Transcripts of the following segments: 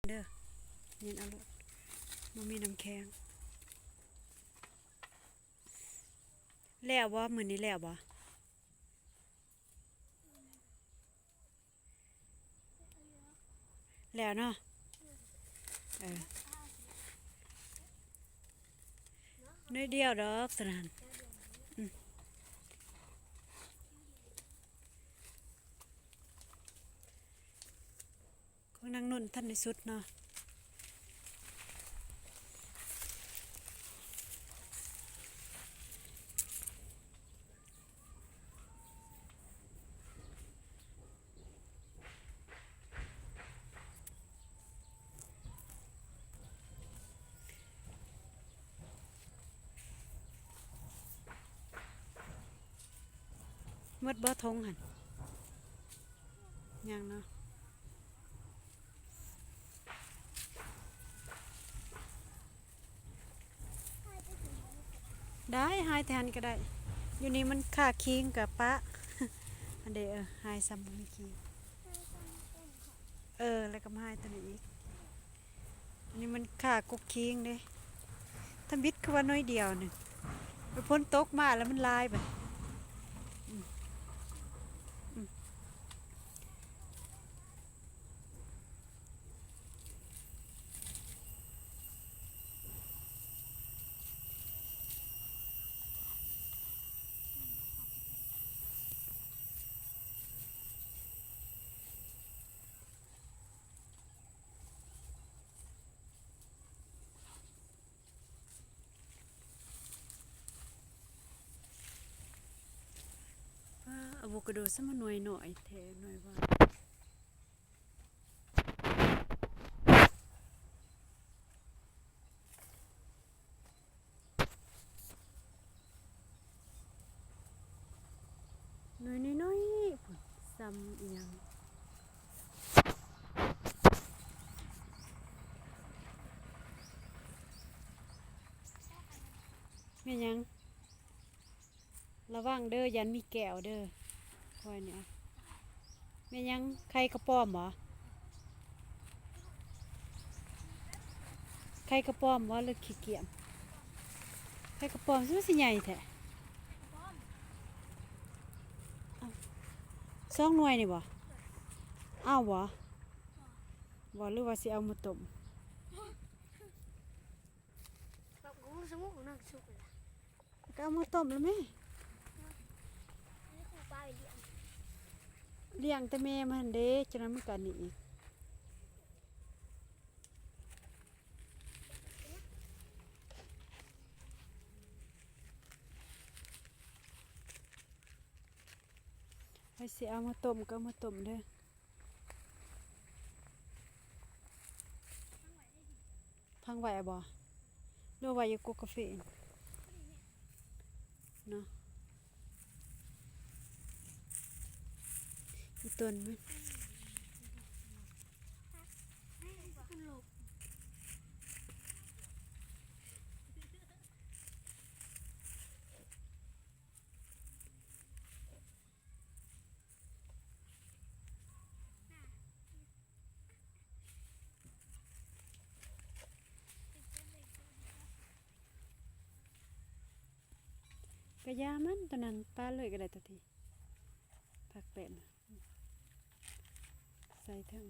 ເດີ ເຢັນເອົາໂລດ ບໍ່ມີນ້ຳແຂງ. ແລ້ວບໍ່? ມື້ນີ້ແລ້ວບໍ່? ແລ້ວເນາະ ເອີ ໜ້ອຍດຽວດອກສະນັ້ນ ອືມ. ຂອງນາງນຸ່ນທັນໄດ້ສຸດເນາະ. ໝົດບໍ່ຖົງຫັ້ນ? ຍັງເນາະ ໄດ້ ຫາຍແຕ່ຫັ້ນກໍໄດ້ ຢູ່ນີ້ມັນຄາຄີງກະປະ ອັນເດ ເອີ ຫາຍຊ້ຳບໍ່ມີຄີງ ເອີ ແລ້ວກໍມາຫາຍຕົວນີ້ອີກ. ອັນນີ້ມັນຄາກົກຄີງເດ້ ທຳອິດຄືວ່າໜ້ອຍດຽວໜຶ່ງ ໄປຝົນຕົກມາແລ້ວມັນຫຼາຍບັດ ອືມ ອືມ. ປ້າ ອາໂວຄາໂດ ຊະມາໜ່ວຍນ້ອຍແທ້ ໜ່ວຍຫວານ. ໜ່ວຍນ້ອຍໆ ພຸ້ນ ສ່ຳອີ່ຫຍັງ ແມ່ນຫຍັງ? ລະວັງເດີ ຢ້ານມີແກ້ວເດີ ຂ້ອຍນີ້. ແມ່ນຫຍັງ? ໄຂ່ກະປອມບໍ? ໄຂ່ກະປອມບໍ ຫຼືຂີ້ກຽມ? ໄຂ່ກະປອມຄືຊິໃຫຍ່ແທ້. ສອງໜ່ວຍນີ້ບໍ? ເອົາບໍ? ບໍ່ ຫຼືວ່າຊິເອົາມາຕົ້ມ? ກໍເອົາມາຕົ້ມລະແມ່. ລ້ຽງແຕ່ແມ່ມັນເດ້ ຈະນັ້ນມັນກະນີ້ອີກ. ໃຜຊິເອົາມາຕົ້ມກໍເອົາມາຕົ້ມເດີ. ພັງໄວ້ບໍ? ຫຼືໄວ້ຢູ່ກົກກາເຟເນາະ? ອີ່ຕົ້ນມັນ ກະຢ່າມັນ ຕົວນັ້ນປະເລີຍກະໄດ້ ຕົວທີ່ຜັກແປ້ນນະ ໃສ່ເທິງ.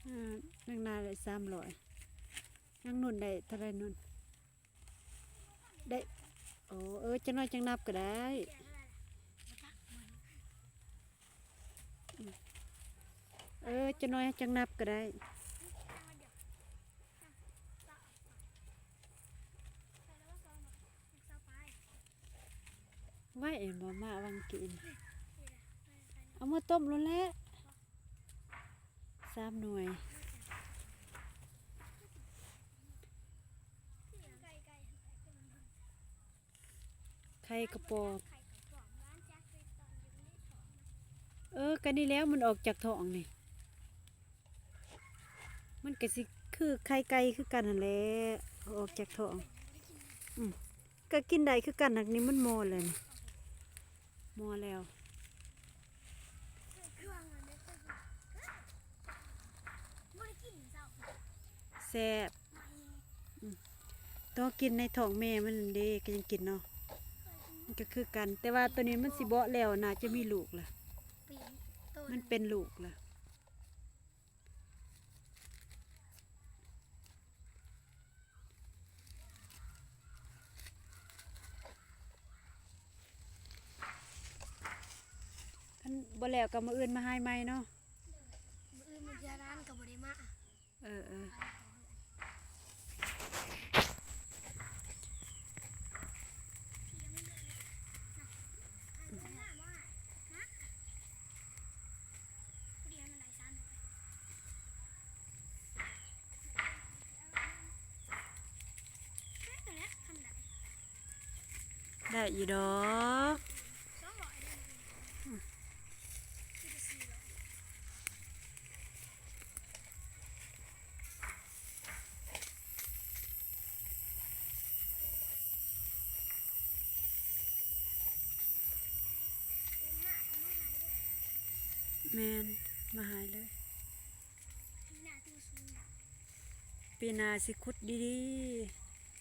ອ່າ ນາງນາໄດ້ສາມຮ້ອຍ ນາງນຸ່ນໄດ້ເທົ່າໃດນຸ່ນ? ໄດ້ ໂອ້ ເອີ ຈັກໜ້ອຍຈັ່ງນັບກໍໄດ້ ເອີ ຈັກໜ້ອຍຈັ່ງນັບກໍໄດ້. ໄວ້ເຫັນບໍ່ ມາຫວ່າງກີ້ ເອົາມາຕົ້ມໂລດແຫຼະ. ສາມໜ່ວຍ ໄຂ່ກະປອມ. ເອີ ກະນີ້ແລ້ວ ມັນອອກຈາກທ້ອງນີ້ ມັນກະຊິຄືໄຂ່ໄກ່ຄືກັນຫັ້ນແຫຼະ ອອກຈາກທ້ອງ. ອືມ ກະກິນໄດ້ຄືກັນ ຫາກນີ້ມັນໝໍ່ແລ້ວນີ້ ໝໍ່ແລ້ວ. ແຊບ. ອືມ ຕໍ່ກິນໃນທ້ອງແມ່ມັນເດ້ ກະຍັງກິນເນາະ ມັນກະຄືກັນ ແຕ່ວ່າໂຕນີ້ມັນຊິເບາະແລ້ວ ໜ້າຈະມີລູກລະ ມັນເປັນລູກລະ. ຄັນບໍ່ແລ້ວກະມື້ອື່ນມາຫາຍໃໝ່ເນາະ. ມື້ອື່ນບາງເທື່ອຫຼານກະບໍ່ໄດ້ມາ. ເອີ ເອີ. ໄດ້ຢູ່ດອກ. ແມ່ນ ມາຫາຍເລີຍ. ປີໜ້າຊິຂຸດດີ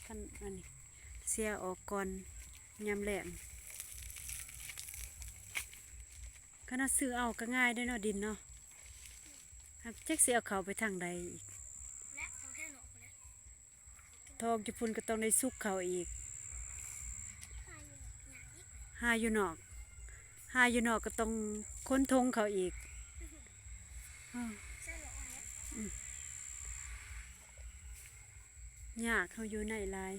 ໆ ຄັນອັນນີ້ເສຍອອກກ່ອນຍາມແລ້ງ. ຄັນເຮົາຊື້ເອົາກະງ່າຍເດ້ເນາະ ດິນເນາະ ຫາກຈັກຊິເອົາເຂົ້າໄປທາງໃດອີກ. ທອກຢູ່ພຸ້ນກະຕ້ອງໄດ້ສຸກເຂົ້າອີກ ຫາຢູ່ນອກ ຫາຢູ່ນອກກະຕ້ອງຂົນຖົງເຂົ້າອີກ. ເອີ ອືມ ຍາກ ເຮົາຢູ່ໃນຫຼາຍ.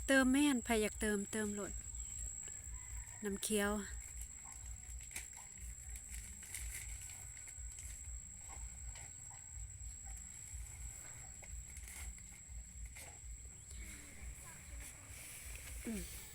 ເຕີມແມ່ນ ໃຜຢາກເຕີມ ເຕີມໂລດ ນ້ຳຂຽວ. ອືມ